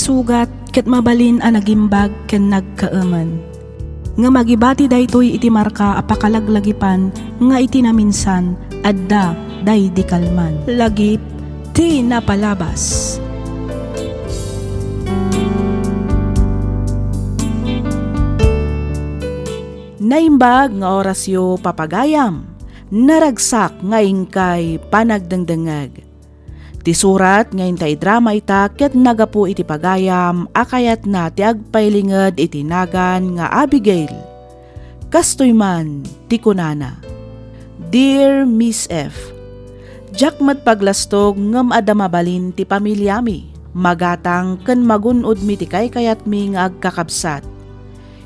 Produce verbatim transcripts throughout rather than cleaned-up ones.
Sugat ket mabalin a nagimbag ken nagkaemen. Ngem agibati daytoy iti marka a pakalaglagipan nga iti naminsan adda daydi kalman. Lagip ti napalabas. Naimbag nga orasyo, papagayam. Naragsak nga inkay panagdengdengngeg. Ti surat nga inta idrama ita ket nagapu iti pagayam a kayatna ti agpailinged iti nagan nga Abigail. Kastoy man ti kunana, "Dear Miss F, diak met paglastog ngem adda mabalin ti pamiliami, magatang ken magun-odmi ti kaykayatmi nga agkakabsat.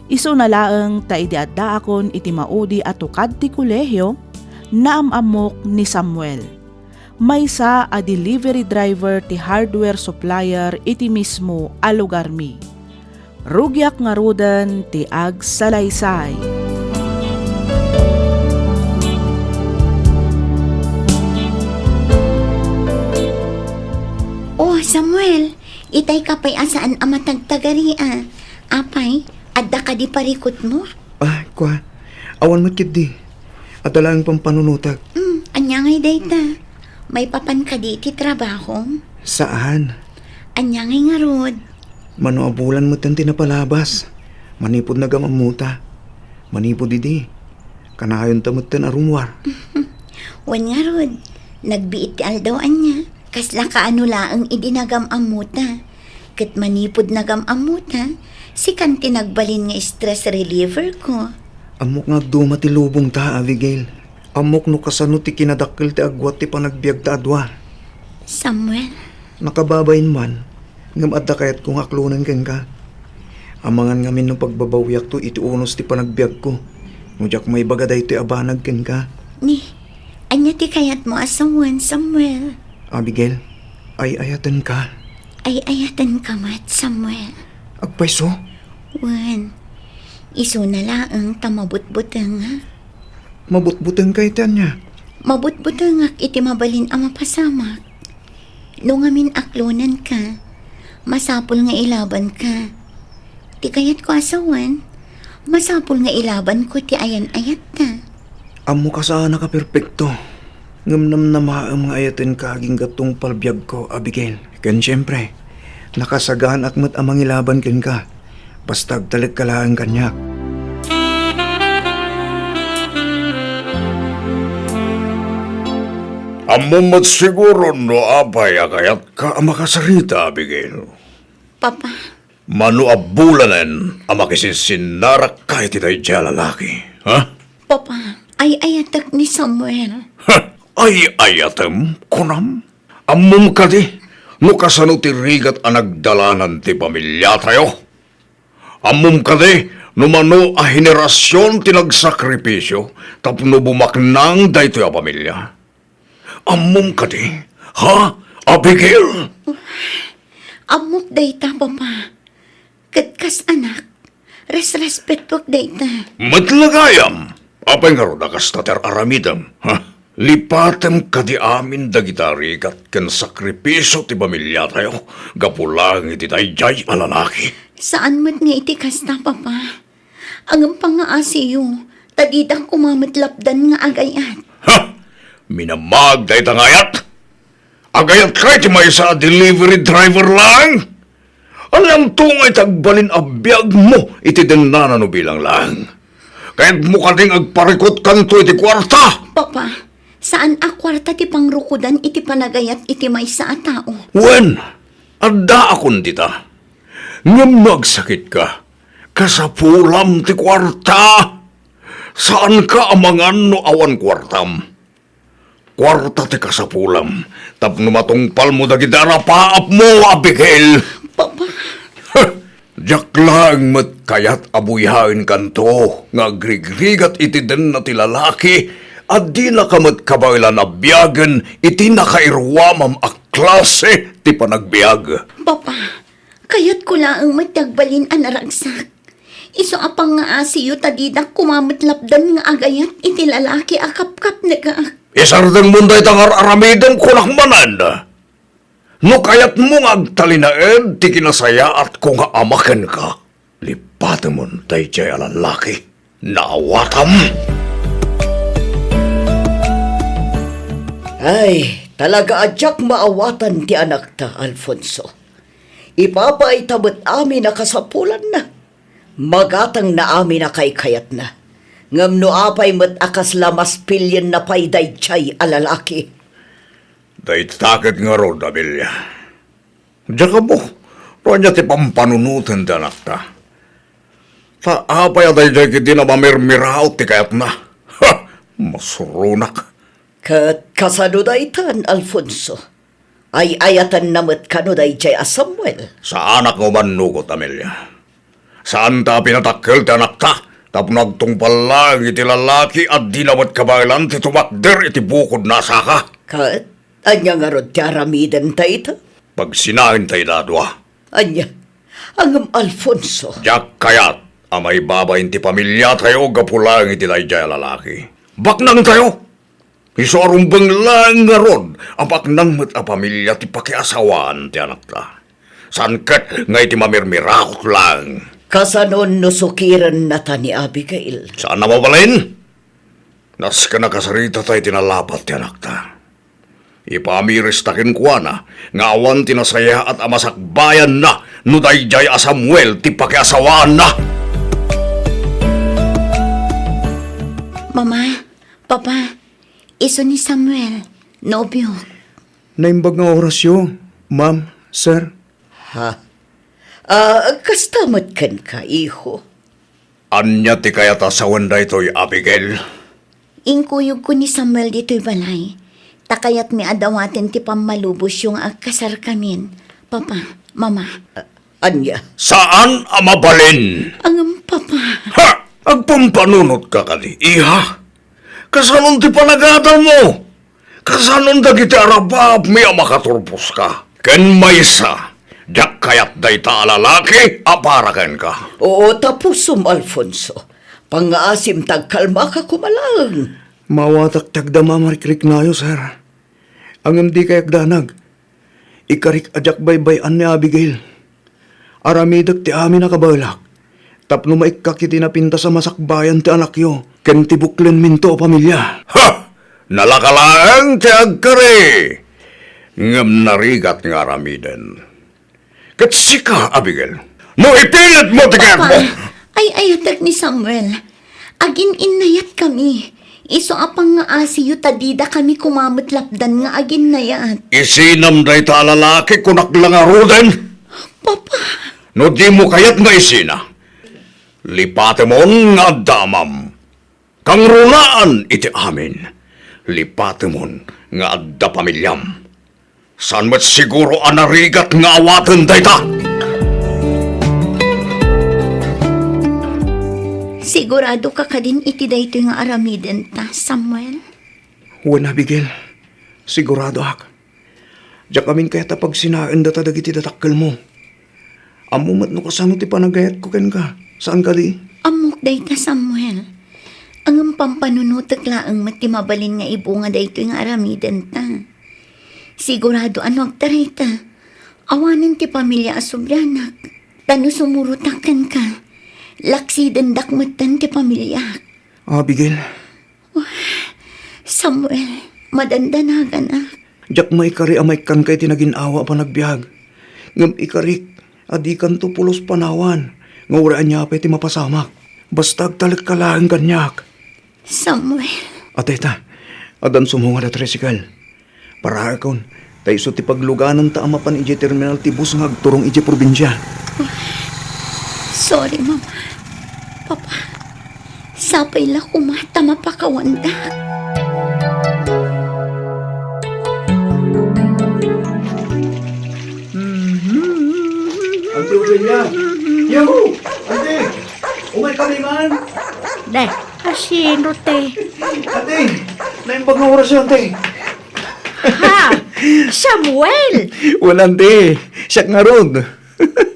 Isuna laeng ta idi addaakon iti maudi a tukad ti kolehio, naam-ammok ni Samuel. Maysa a delivery driver ti hardware supplier iti mismo a lugarmi. Rugiak ngaruden ti agsalaysay." Oh, Samuel, itay ka pay a saan a matagtagari a. Apay, adda kadi parikutmo? Ah, kua, awan met ketdi. Adda laeng pampanunotek. Hmm, ania ngay dayta? Maipapan kadi iti trabahom? Saan. Ania ngay ngarud? Mano a bulan metten ti napalabas. Manipud nagam-ammota. Manipud idi, kanayonta metten a rummuar. Wen ngarud, nagbiit ti aldaw ania. Kasla kaano laeng idi nagam-ammota. Ket manipud nagam-ammota, sikan ti nagbalin nga stress reliever ko. Ammok nga agduma ti lubongta, Abigail. Ammok no kasano ti kinadakkel ti agguat ti panagbiagta a dua. Samuel. Nakababain man, ngem adda kayatko nga aklonen kenka. Amangan ngamin no pagbabawiakto iti unos ti panagbiagko no diak maibaga daytoy a banag kenka. Ni, ania ti kayatmo a sawen, Samuel? Abigail, ay-ayatenka. Ay-ayatenka met, Samuel. Agpayso? Wen, isuna laeng ta mabutbutengak. Mabutbutengka iti ania? Mabutbutengak iti mabalin a mapasamak. No ngamin aklonenka, masapul nga ilabanka. Ti kayatko a sawen, masapul nga ilabanko ti ayan-ayatta. Ammok a saanak a perpekto, ngem namnamaem nga ayatenka agingga tungpal biagko, Abigail. Ken siempre, nakasagaanak met a mangilaban kenka, basta agtalekka laeng kaniak. Ammom met siguro no apay a kayatka a makasarita, Abigail. Papa. Mano a bulanen a makisinsinnarakka iti daydiay a lalaki, ha? Papa, ay-ayatek ni Samuel. Ha? Ay-ayatem, kunam? Ammom kadi no kasano ti rigat a nagdalanan ti pamiliatayo? Ammom kadi no mano a henerasion ti nagsakripisio tapno bumaknang daytoy a pamilia? Ammom kadi, ha, Abigail? Ammok dayta, Papa. Ket kas anak, resrespetoak dayta. Met la gayam! Apay ngarud a kasta ti ar-aramidem, ha? Lipatem kadi amin dagita rigat ken sakripisio ti pamiliatayo gapu laeng iti daydiay a lalaki. Saan met nga iti kasta, Papa. Ngem pangngaasiyo, ta didak koma met lapdan nga agayat. Ha! Minamag dayta nga ayat! Agayatka iti maysa a delivery driver laeng? Anianto nga iti agbalin a biagmo iti dennana no bilang laeng? Kayatmo kadi nga agparikutkanto iti kuarta? Papa, saan a kuarta ti pangrukodan iti panagayat iti maysa a tao. Wen, addaakon dita. Ngem no agsakitka, kasapulam ti kuarta. Saanka a mangan no awan kuartam. Kuarta ti kasapulam tapno matungpalmo dagiti arapaapmo, Abigail. Papa. Diak laeng met kayat a buyaenkanto nga agrigrigat iti denna ti lalaki a dinaka met kabaelan a biagen iti nakairuamam a klase ti panagbiag. Papa, kayatko laeng met ti agbalin a naragsak. Isu a pangngaasiyo ta didak koma met lapdan nga agayat iti lalaki a kapkapnekak. Isardengmon dayta nga ar-aramidem, kunak manen. No kayatmo nga agtalinaed ti kinasayaatko nga ama kenka, lipatemon daydiay a lalaki. Naawatam! Ay, talaga a diak maawatan ti anakta, Alfonso. Ipapaayta met amin a kasapulanna. Magatangna amin a kaykayatna. Ngem no apay met a kasla maspilienna pay daydiay a lalaki? Dayta ket ngarud, Amelia. Diak ammo no ania ti pampanunoten ti anakta. Ta apay a daydiay ketdi a mamirmiraot ti kayatna? Ha! Masuronak. Ket kasano daytan, Alfonso? Ay-ayatenna met kano daydiay a Samuel? Saanak nga umannugot, Amelia. Saanta a pinadakkel ti anakta tapno agtungpal laeng iti lalaki a dina met kabaelan ti tumakder iti bukodna a saka. Ket ania ngarud ti aramidenta ita? Pagsinaenta ida a dua. Ania? Ngem Alfonso. Diak kayat a maibabain ti pamiliatayo gapu laeng iti daydiay a lalaki. Baknangtayo. Isu a rumbeng laeng ngarud a baknang met a pamilia ti pakiasawaan ti anakta. Saan ket nga iti mamirmiraot laeng. Kasanon no sukirennata ni Abigail? Saan a mabalin? Nasken a kasaritata iti nalapat ti anakta. Ipamirista kenkuana nga awan ti nasayaat a masakbayanna no daydiay a Samuel ti pakiasawaanna. Mama, Papa, isu ni Samuel, nobiok. Naimbag nga orasyo, ma'am, sir. Ha? Ah, kasta met kenka, iho? Ania ti kayat a sawen daytoy, Abigail? Inkuyogko ni Samuel ditoy balay, ta kayatmi a dawaten ti pammalubosyo nga agkasarkamin, Papa, Mama. Ah, ania? Saan a mabalin! Ngem, Papa. Ha! Agpampanunotka kadi, iha? Kasanon ti panagadalmo? Kasanon dagiti arababmi a makaturposka? Ken maysa, diak kayat dayta a lalaki a para kenka. Oo, tapusom, Alfonso. Pangngaasim ta agkalmaka koma laeng. Maawatak ti agdama a marikriknayo, sir. Ngem dikay agdanag. Ikarik a diak baybay-an ni Abigail. Aramidek ti amin a kabaelak tapno maikkak iti napintas a masakbayan ti anakyo ken ti buklenminto a pamilia. Ha! Nalaka laeng ti agkari, ngem narigat nga aramiden. Ket sika, Abigail, no ipilit mo ti kayat mo. Papa, ay-ayatek ni Samuel. Agin-innayatkami. Isu a pangngaasiyo ta didakami koma met lapdan nga aginnayat. Isinam dayta a lalaki, kunak la ngaruden. Papa. No dimo kayat nga isina, lipatemon nga adda amam. Kangrunaan iti amin, lipatemon nga adda pamiliam. Saan met siguro a narigat nga awaten dayta? Siguradoka kadin iti daytoy nga aramidenta, Samuel? Wen, Abigail, siguradoak. Diak amin kayat a pagsinaendata dagiti dadakkelmo. Ammo met no kasano ti panagayatko kenka, saan kadi? Ammok dayta, Samuel. Ngem pampanunotek laeng met ti mabalin nga ibunga daytoy nga aramidenta. Sigurado a no agtarayta, awanen ti pamilia a sublianak. Ta no sumurotak kenka, laksidendak metten ti pamiliak. Abigail. Samuel, madandanaganak. Diak maikari a maikkanka iti naginnawa a panagbiag. Ngem ikarik a dikanto pulos panawan nga uray ania pay ti mapasamak. Basta agtalekka laeng kaniak. Samuel. Atay ta, addan sumungad a tricycle. Paraekon, ta isu ti paglugananta a mapan idiay terminal ti bus nga agturong idiay probinsia. Sorry, Mama. Papa, sapay la koma ta mapakawandak. Auntie Ofelia! Yahoo! Auntie! Umay kami man! Ne, asino ti? Auntie! Naimbag nga orasyo, Auntie! Ha? Samuel! Wen, Auntie. Siak ngarud.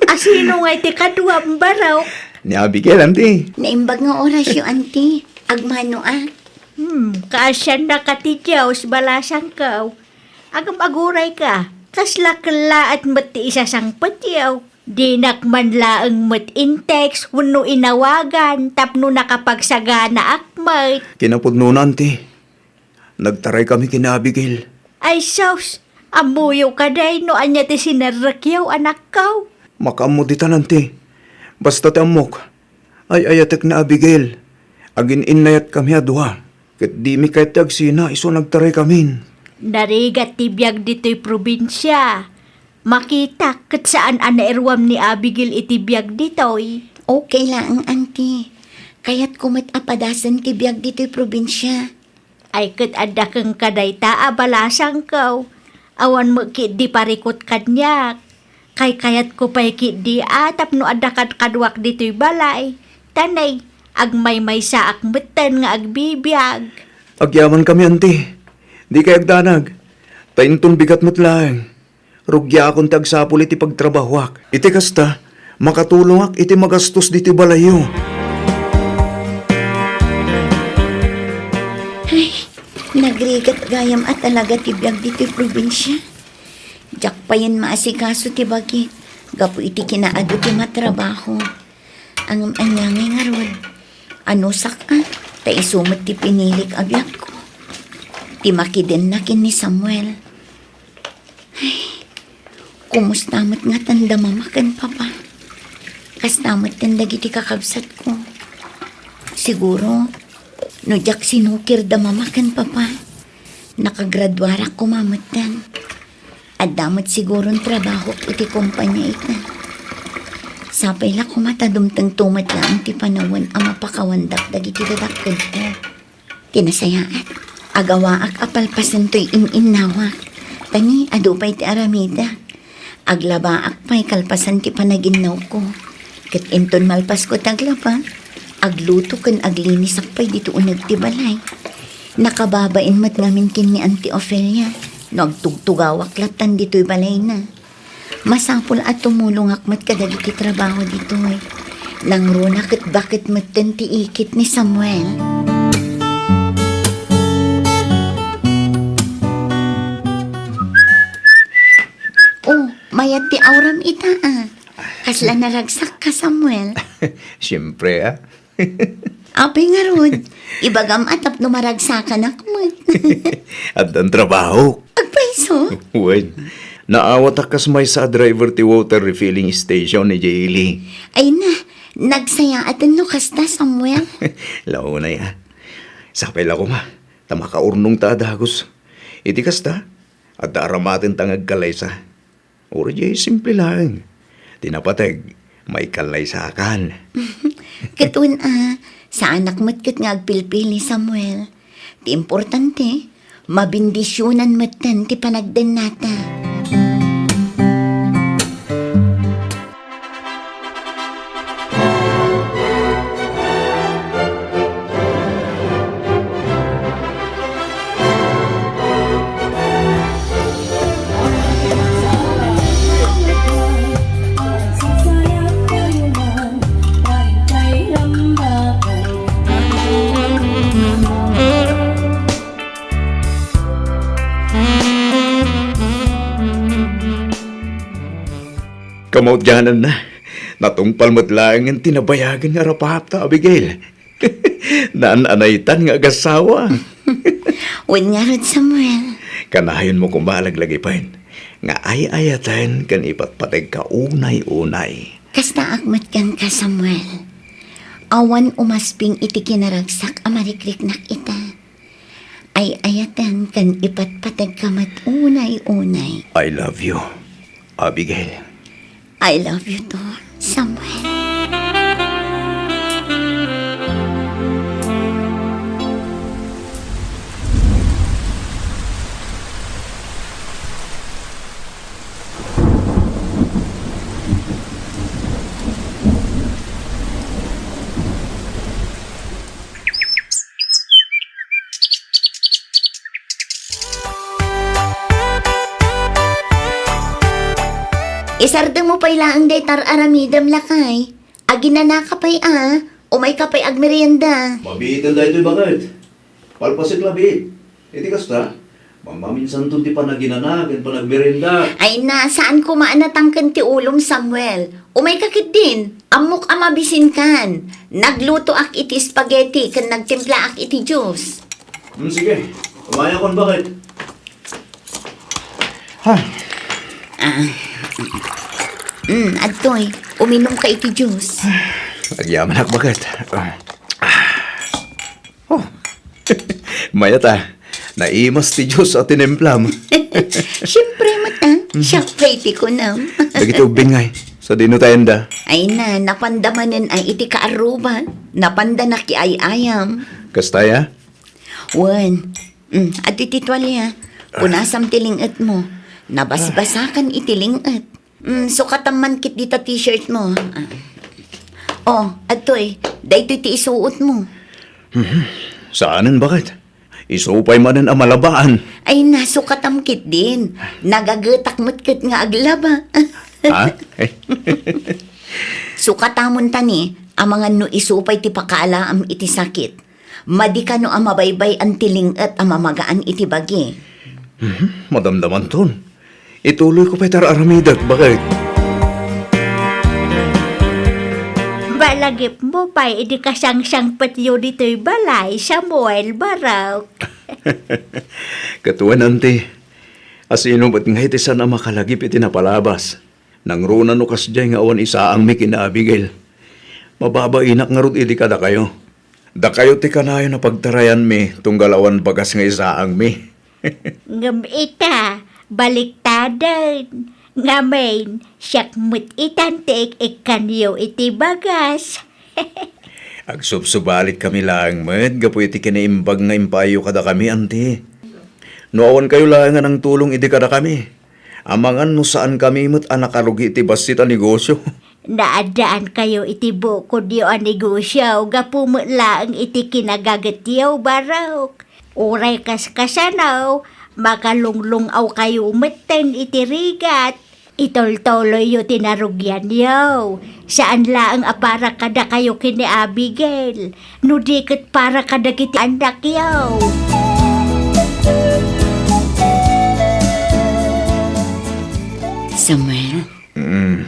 Asino nga iti kaduam, barok? Ni Abigail, Auntie. Naimbag nga orasyo, Auntie. Agmanoak. Hmm, kaasiannaka ti Dios, balasangko. Agam-agurayka. Kasla kellaat met ti isasangpetyo. Dinak man laeng met in-text wenno inawagan tapno nakapagsaganaak met. Kinapudnona, Auntie. Nagtaraykami ken ni Abigail. Ay sus, ammoyo kadi no ania ti sinerrekyo, anakko? Makaammo ditan, Auntie. Basta ti ammok, ay-ayatek ni Abigail. Agin-innayatkami a dua. Ket dimi kayat ti agsina isu a nagtaraykamin. Narigat ti biag ditoy probinsia. Makitak ket saan a nairuam ni Abigail iti biag ditoy. Okay laeng, Auntie. Kayatko met a padasen ti biag ditoy probinsia. Ay ket adda kenka dayta a balasangko. Awan met ketdi parikut kaniak. Kaykayatko pay ketdi a tapno adda kadkaduak ditoy balay. Ta nay, agmaymaysaak metten nga agbibiag. Agyamankami, Auntie. Dikay agdanag. Ta inton bigat met laeng. Rugiakon ti agsapul iti pagtrabahoak. Iti kasta, makatulongak iti magastos ditoy balayyo. Ay, nagrigat gayam a talaga ti biag ditoy probinsia. Diak payen maasikaso ti bagik gapu iti kinaadu ti matrabaho. Ngem ania ngay ngarud? Anusak a, ta isu met ti pinilik a biagko. Ti makidenna ken ni Samuel. Ay, kumusta met ngatan da Mama ken Papa? Kasta metten dagiti kakabsatko. Siguro, no diak sinukir da Mama ken Papa, nakagraduarak koma metten. Adda met siguron trabahok iti kompania ita. Sapay la koma ta dumtengto met laeng ti panawen a mapakawandak dagiti dadakkelko. Ti nasayaat, agawaak a palpasen toy in-innawak. Ta ni, adu pay ti aramidek. Aglabaak pay kalpasan ti panaginnawko. Ket inton malpasko ti aglaba, agluto ken aglinisak pay ditoy uneg ti balay. Nakababain met ngamin ken ni Auntie Ofelia no agtugtugawak lattan ditoy balayna. Masapul a tumulongak met kadagiti trabaho ditoy. Nangruna ket baket metten ti ikit ni Samuel. Oh, mayat ti auram ita, a. Kasla naragsak ka, Samuel? Siempre, a. Apay ngarud, ibagam a tapno maragsakanak met. Addan trabaho. Agpayso? Wen, naawatak kas maysa a driver ti water refilling station ni Jaylee. Ay na, nagsayaaten no kasta, Samuel. Launay, a. Sapay la koma, ta makaurnongta a dagus. Iti kasta, adda aramatenta nga agkallaysa. Uray diay simple laeng. Ti napateg, maikallaysakan. Ket wen a, saanak met ket nga agpilpili, Samuel. Ti importante, mabendisionan metten ti panagdennata. Kamaudiananna, natungpal met laengen ti nabayagen nga arapaapta, Abigail. Naan-anaytan nga agassawa. Wen ngarud, Samuel. Kanayonmo koma a laglagipen nga ay-ayaten ken ipatpategka unay-unay. Kastaak met kenka, Samuel. Awan umasping iti kinaragsak a marikriknak ita. Ay-ayaten ken ipatpategka met unay-unay. I love you, Abigail. I love you too, Samuel. Isardengmo pay laeng dayta ar-aramidem, lakay. Aginanaka pay a, umayka pay agmerienda. Mabiiten daytoy baket. Palpasek labi. Iti kasta, Mamaminsanton ti panaginana ken panagmerienda. Ay na, saan koma a natangken ti ulom, Samuel. Umayka ketdin. Ammok a mabisinkan. Naglutoak iti spaghetti ken nagtimplaak iti juice. Hmm, sige. Umayakon, baket. Ha? Ah. Mm, adtoy, uminumka iti juice. Agyamanak, baket. Ah. Oh. Mayat a. Naimas ti juice a tinimplam. Siempre met, ah. Mhm. Siak pay ti kunam. Dagiti ubbing ngay, sadino tayenda? Ay na, napanda manen ay iti kaarruba. Napanda nakiay-ayam. Kasta ya? Wen. Mm, adtoy ti tualia. Punasam ti ling-etmo. Nabasbasakan iti ling-et. Mm, sukatam man ketdi ta t-shirt mo. Ah. Oh, adtoy. Daytoy ti isuot mo. Mhm. Saanen, baket? Isu pay manen a malabaan. Ay, nasukatam ketdin. Nagagetak met ket nga aglaba. Ha? Sukatamon ta ni, amangan no isu pay ti pakaalaam iti sakit. Madi kano a mabaybay-an ti ling-et a mamagaan iti bagi. Mhm, madamdamanton. Ituloyko pay ti ar-aramidek, baket. Malagipmo pay idi kasangsangpetyo ditoy balay, Samuel, Barok. Ket wen, Auntie, asino met ngay ti saan a makalagip iti napalabas? Nangruna no kasdiay nga awan isaangmi ken ni Abigail. Mababainak ngarud idi kadakayo. Dakayo ti kanayon a pagtarayanmi tunggal awan bagas nga isaangmi. Ngem ita, baliktaden. Ngamin, siak met itan ti ik-ikkanyo iti bagas. Agsubsubalitkami laeng met gapu iti kinaimbag nga impaayyo kadakami, Auntie. No awankayo laeng a nangtulong idi kadakami, amangan no saankami met a nakarugi iti bassit a negosio. Naaddaankayo iti bukodyo a negosio gapu met laeng iti kinagagetyo, Barok. Uray kaskasano, makalunglung-awkayo metten iti rigat. Itultuloyyo ti narugianyo. Saan laeng a para kadakayo ken ni Abigail, no di ket para kadagiti annakyo. Samuel? Mm.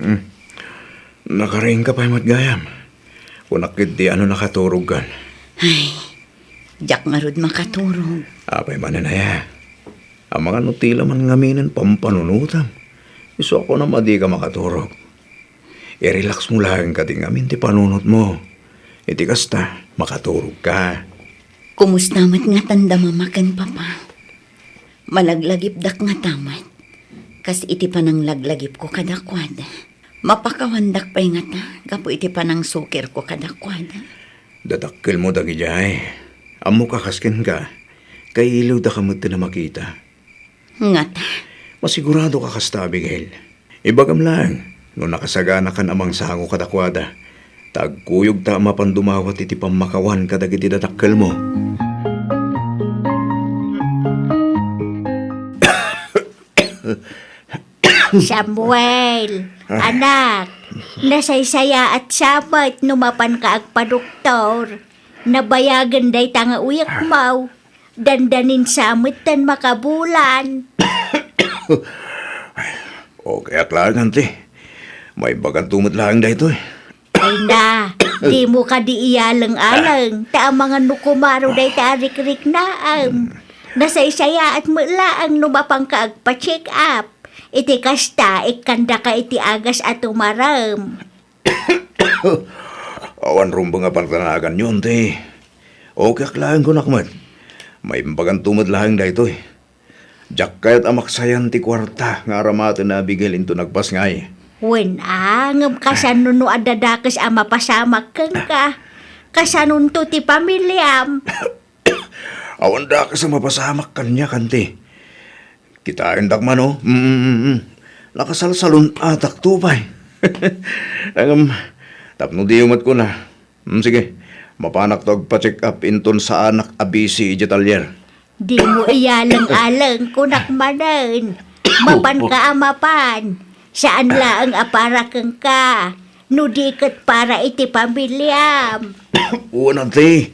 Mm. Nakariingka pay met gayam. Kunak ketdi a no nakaturogkan. Ay, diak ngarud makaturog. Apay manen aya? Amangan no tila man ngaminen pampanunotam. Isu a kunam a dika makaturog. I-relax mo laeng kadi ngamin ti panunotmo. Iti kasta, makaturogka. Kumusta met ngatan da Mama ken Papa? Malaglagipdak ngata met, kas iti pananglaglagipko kadakuada. Mapakawandak pay ngata gapu iti panangsukirko kadakuada. Dadakkelmo dagidiay. Ammok a kas kenka, kailiwdaka metten a makita. Ngata? Masiguradoka kasta, Abigail. Ibagam laeng no nakasaganakan a mangsango kadakuada, ta agkuyogta a mapan dumawat iti pammakawan kadagiti dadakkelmo. Samuel, ah, anak, nasaysayaat sa met no mapanka agpadoktor. Nabayagen dayta nga uyekmo. Dandanin sa metten makabulan. Okay ak laeng, Auntie. Maimbaganto met laeng daytoy. Ay na, dimo kadi iyaleng-aleng, ta amangan no kumaro dayta a rikriknaem. Nasaysayaat met laeng no mapanka agpa-check up. Iti kasta, ikkandaka iti agas a tumarem. Awan rumbeng a pagtanaganyo, Auntie. Okay ak laeng, kunak met. Maimbaganto met laeng daytoy. Diak kayat a maksayan ti kuarta nga aramaten ni Abigail inton agpasngay. Wen a, ngem kasano no adda dakes a mapasamak kenka? Kasanonto ti pamiliam? Awan dakes a mapasamak kaniak, Auntie. Kitaendak man, o. Mm, mm, mm. Nakasalsalun-atakto pay. Ngem, tapno diyo met kuna. Mm, sige, mapanakto agpa-check up inton saanak a busy idiay talyer. Dimo iyaleng-aleng, kunak manen. Mapanka a mapan. Saan laeng a para kenka, no di ket para iti pamiliam. Wen, Auntie.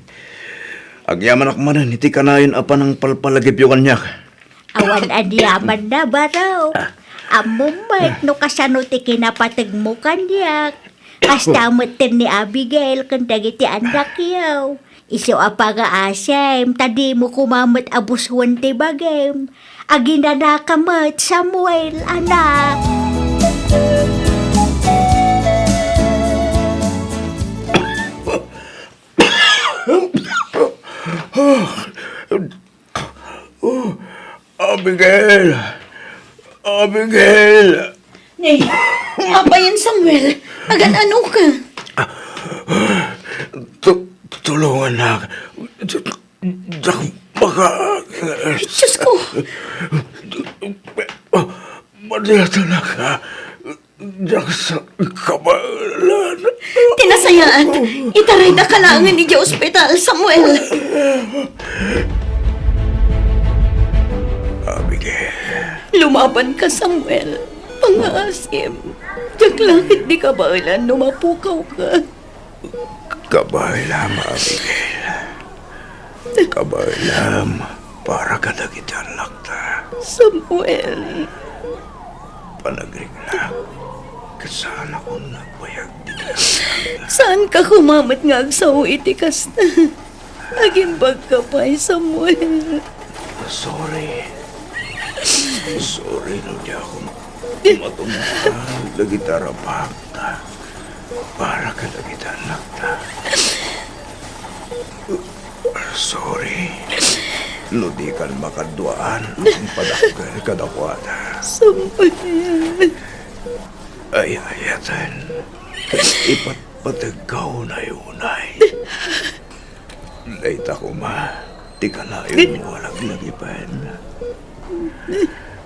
Agyamanak manen iti kanayon a panangpalpalagipyo kaniak. Awan aniamanna, baro. Ammom met no kasano ti kinapategmo kaniak. Kasta metten ni Abigail ken dagiti annakyo. Isu a pangaasim, ta dimo koma met a busuen ti bagim. Aginanaka met, Samuel, anak. Oh, Abigail! Abigail! Ni, apay, Samuel? Agan-anoka? Tu-, tulongannak. Diak maka- Diyos ko! Madiatanak. Diak sa kabaelan. Ti nasayaat, itaraydaka laengen idiay ospital, Samuel. Abigail. Lumabanka, Samuel. Pangaasim. Diak la ketdi kabaelan no mapukawka. Kabaelam, Abigail. Kabaelam para kadagiti annakta. Samuel. Panagriknak, ket saanakon nagbayag ti kayatna. Saanka koma met nga agsao iti kasta. Agimbagka pay, Samuel. Sorry. Sorry no diakon matungpal dagiti arabakta para kadagiti annakta. Sorry no dikan makaduaan a padakkel kadakuada. Samuel. Ay-ayaten, ipatpategka unay-unay. Dayta koma ti kanayonmo a laglagipen.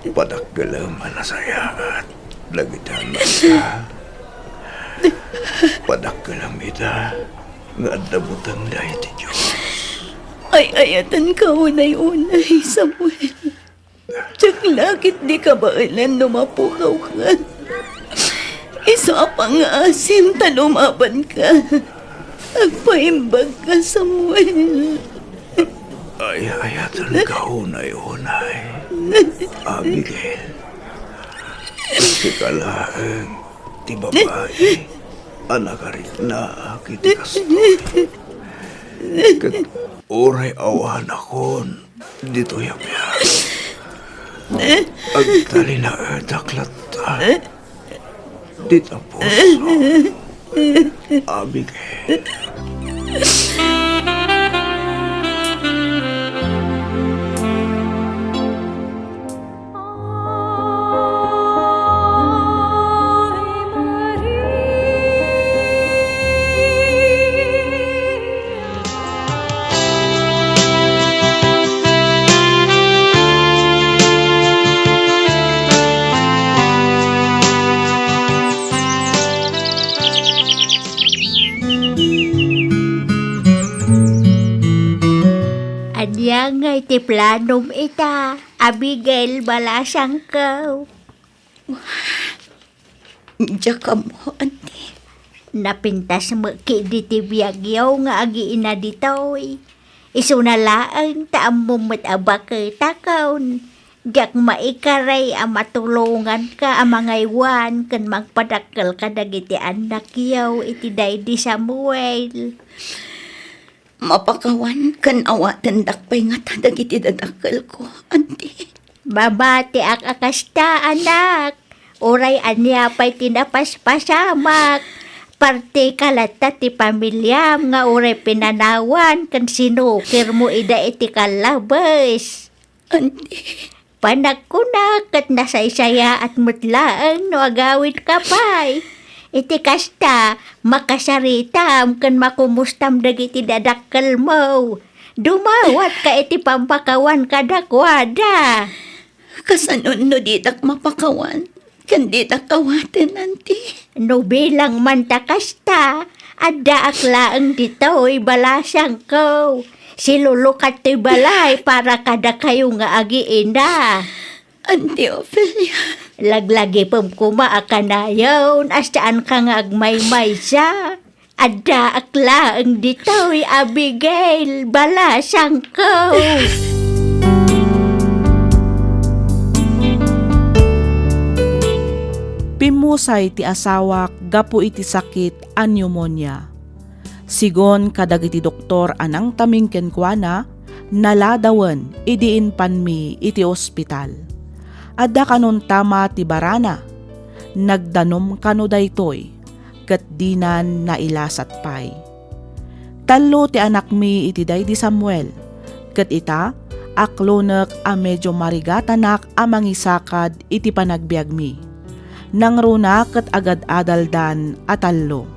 Padakkelem a nasayaat dagiti annakta. Padakkelem ida nga adda butengda iti Dios. Ay-ayatenka unay-unay, Samuel. Diak la ketdi kabaelan no mapukawka. Isu a pangaasim ta lumabanka. Agpaimbagka, Samuel. Ay-ayatenka unay-unay, Abigail. Sika laeng ti babai a nakariknaak iti kastoy. Ket uray awanakon ditoy a biag, agtalinaedak latta dita puso, Abigail. Ania ngay ti planom ita, Abigail, balasangko? Diak ammo, anti. Napintas met ketdi ti biagyo nga agiina ditoy. Isuna laeng ta ammom met a baketakon. Diak maikaray a matulonganka a mangaywan ken mangpadakkel kadagiti annakyo iti daydi Samuel. Mapakawan ken awatendak pay ngata dagiti dadakkelko, anti. Mamatiak a kasta, anak. Uray ania pay ti napaspasamak, partika latta ti pamiliam nga uray pinanawan ken sinukirmo ida iti kallabes. Anti. Panagkunak ket nasaysayaat met laeng no agawidka pay. Iti kasta, makasaritam ken makumustam dagiti dadakkelmo. Dumawatka iti pampakawan kadakuada. Kasano no ditak mapakawan? Ken ditak awaten, anti. No bilang man ta kasta, addaak laeng ditoy, balasangko. Silulukat toy balay para kadakayo nga agiina. Anti Ofelia. Laglagipem koma a kanayon a saanka nga agmaymaysa. Addaak laeng ditoy, Abigail, balasangko. Pimmusay ti asawak gapu iti sakit a pneumonia. Sigun kadagiti doktor a nangtaming kenkuana, naladawen idi impanmi iti ospital. Adda kanon tama ti barana. Nagdanum kano daytoy, ket dinan nailasat pay. Tallo ti anakmi iti daydi Samuel, ket ita, aklonek a medio marigatanak a mangisakad iti panagbiagmi. Nangruna ket agad-adaldan a tallo.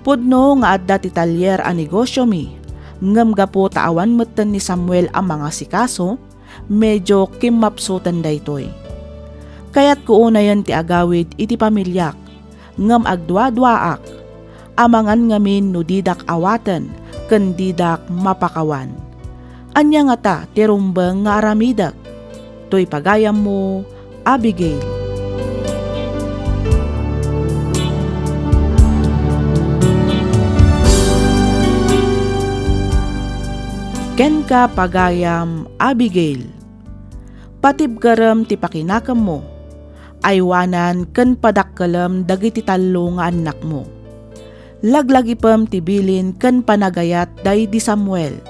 Pudno nga adda ti talyer a negosiomi, ngem gapu ta awan metten ni Samuel a mangasikaso, medio kimmapsuten daytoy. Kayatko unayen ti agawid iti pamiliak, ngem agduaduaak. Amangan ngamin no didak awaten ken didak mapakawan. Ania ngata ti rumbeng nga aramidek? Toy pagayammo, Abigail. Kenka, pagayam Abigail. Patibkerem ti pakinakemmo. Aywanan ken padakkelem dagiti tallo nga annakmo. Laglagipem ti bilin ken panagayat daydi Samuel,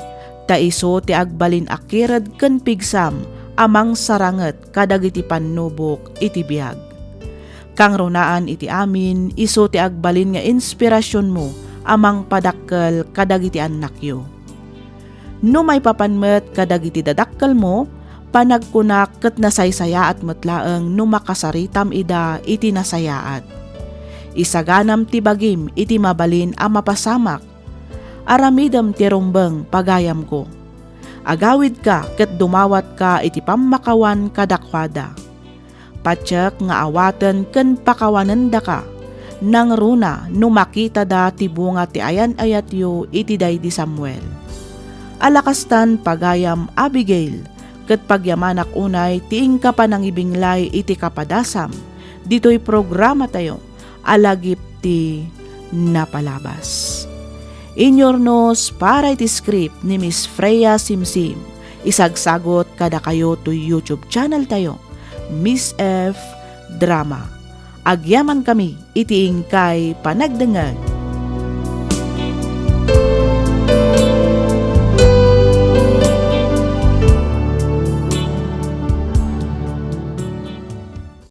ta isu ti agbalin a kired ken pigsam a mangsaranget kadagiti pannubok iti biag. Kangrunaan iti amin, isu ti agbalin nga inspirasionmo a mangpadakkel kadagiti annakyo. No maipapan met kadagiti dadakkelmo, panagkunak ket nasaysayaat met laeng no makasaritam ida iti nasayaat. Isaganam ti bagim iti mabalin a mapasamak. Aramidem ti rumbeng, pagayamko. Agawidka ket dumawatka iti pammakawan kadakuada. Patiek nga awaten ken pakawanendaka, nangruna no makitada ti bunga ti ayan-ayatyo iti daydi Samuel. Alakastan, pagayam Abigail, ket pagyamanak unay ti inka panangibinglay iti kapadasam ditoy programatayo a Lagip ti Napalabas. Inyurnos para iti script ni Miss Freya Simsim, isagsagut kadakayo toy YouTube channel tayo, Miss F Drama. Agyamankami iti inkay panagdengngeg.